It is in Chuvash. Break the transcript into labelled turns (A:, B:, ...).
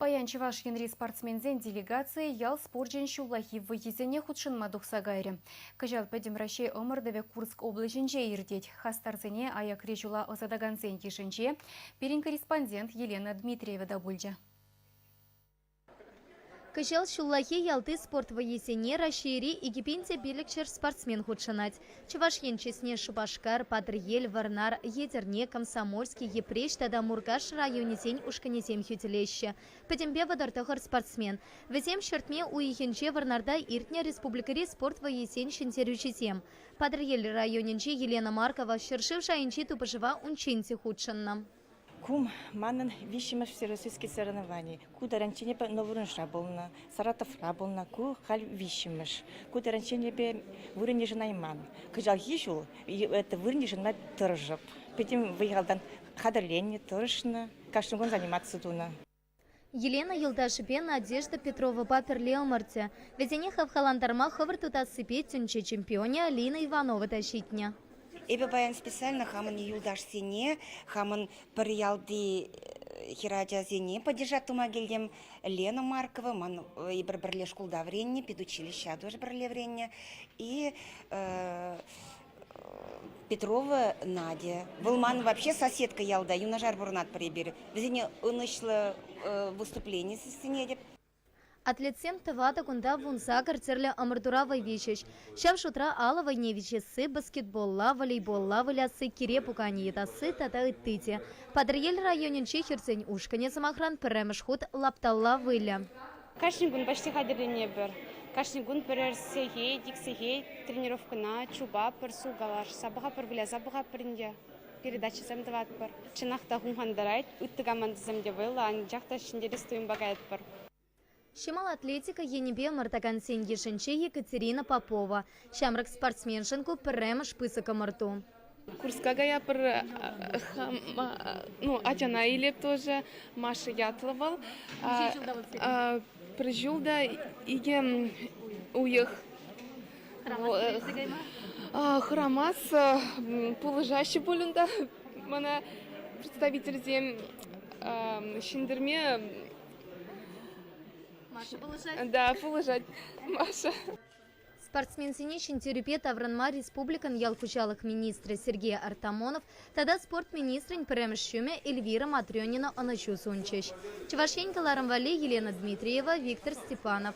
A: Паян Чӑваш Енри спортсменсен делегацийӗ ял спорчӗн ҫуллахи вӑййисене хутшӑнма тухса кайрӗ. Кӑҫал Пӗтӗм Раҫҫей ӑмӑртӑвӗ Курск облаҫӗнче иртет. Хастарсене аякри ҫула ӑсатакансен йышӗнче пирӗн корреспондент Елена Дмитриева та пулчӗ.
B: Кӑҫал ҫуллахи ялти спорт вӑййисене Раҫҫейри 2500 спортсмен хутшӑнать. Чӑваш Ен чысне Шупашкар, Патӑрьел, Вӑрнар, Етӗрне, Комсомольски, Йӗпреҫ тата Муркаш районӗсен ушкӑнӗсем хӳтӗлеҫҫӗ. Пӗтӗмпе 39 спортсмен. Вӗсем ҫӗртме уйӑхӗнче Вӑрнарта иртнӗ республикӑри спорт вӑййисен ҫӗнтерӳҫисем. Патӑрьел районӗнчи Елена Маркова ҫӗршыв шайӗнчи тупӑшӑва унччен те хутшӑннӑ.
C: Ку манӑн виҫҫӗмӗш всероссийский соревновани. Ку таранччен эпӗ Новоурыншра пулнӑ, Саратовра пулнӑ. Ку халь виҫҫӗмӗш. Ку таранччен эпӗ вырӑн йышӑнайман. Кӑҫалхи ҫул это вырӑн йышӑнма тӑрӑшӑп. Пӗтӗм вӑй-халтан хатӗрленнӗ, тӑрӑшнӑ, кашни кун заниматься тунӑ.
B: Елена юлташӗпе Надежда Петровӑпа пӗрле ӑмӑртрӗ. Вӗсене хавхалантарма хӑвӑрт утассипе тӗнче чемпионӗ Алина Иванова та ҫитнӗ.
D: Эпӗ паян специально хамӑн юлташсене, хамӑн пӗр ялти хӗрачасене поддержать тума килтӗм. Лена Маркова, ман эпир пӗрле шкулта вӗреннӗ, педучилища тоже пӗрле вӗреннӗ. И Петрова Надя. Вӑл ман вообще соседка ялта, юнашар пурӑнатпӑр эпир. Вӗсене ӑнӑҫлӑ выступлени сӗнетӗп.
B: Атлетсем тӑватӑ кунта 18 тӗрлӗ ӑмӑртура вӑй виҫӗҫ. Ҫав шутра алӑ вӑйне виҫесси, баскетболла, волейболла вылясси, кире пуканӗ йӑтасси тата ытти те. Патӑрьел районӗнчи хӗрсен ушкӑнӗ, сӑмахран, пӗрремӗш хут лапталла вылӗ.
E: Кашни кун почти хатӗрленетпӗр. Кашни кун пӗрер сехет, ик сехет тренировкӑна чупатпӑр, сулкалашса пӑхатпӑр, выляса пӑхатпӑр ӗнтӗ. Передачӑсем тӑватпӑр. Чӑнах та хумхантарать, ытти командӑсем те вӑйлӑ, анчах та ҫӗнтерес туйӑмпа каятпӑр.
B: Ҫӑмӑл атлетика енӗпе ӑмӑртакансен йышӗнче Екатерина Попова. Ҫамрӑк спортсменшӑн ку пӗрремӗш пысӑк ӑмӑрту.
F: Курска каятпӑр, ну, ачана илеп тоже, Маша ятлӑ вӑл. Пӗр ҫул та икӗ уйӑх. Хӑрамас, пулӑшаҫҫӗ пуль унта мана представительсем ҫӗнтерме.
B: Маша пулӑшать?
F: Да, пулӑшать Маша.
B: Спортсменсене ҫӗнтерӳпе таврӑнма республикӑн ял хуҫалӑх министрӗ Сергей Артамонов тата спорт министрӗн пӗрремӗш ҫумӗ Эльвира Матренина ӑнӑҫу сунчӗҫ. Чӑваш Ен кӑларӑм валли Елена Дмитриева, Виктор Степанов.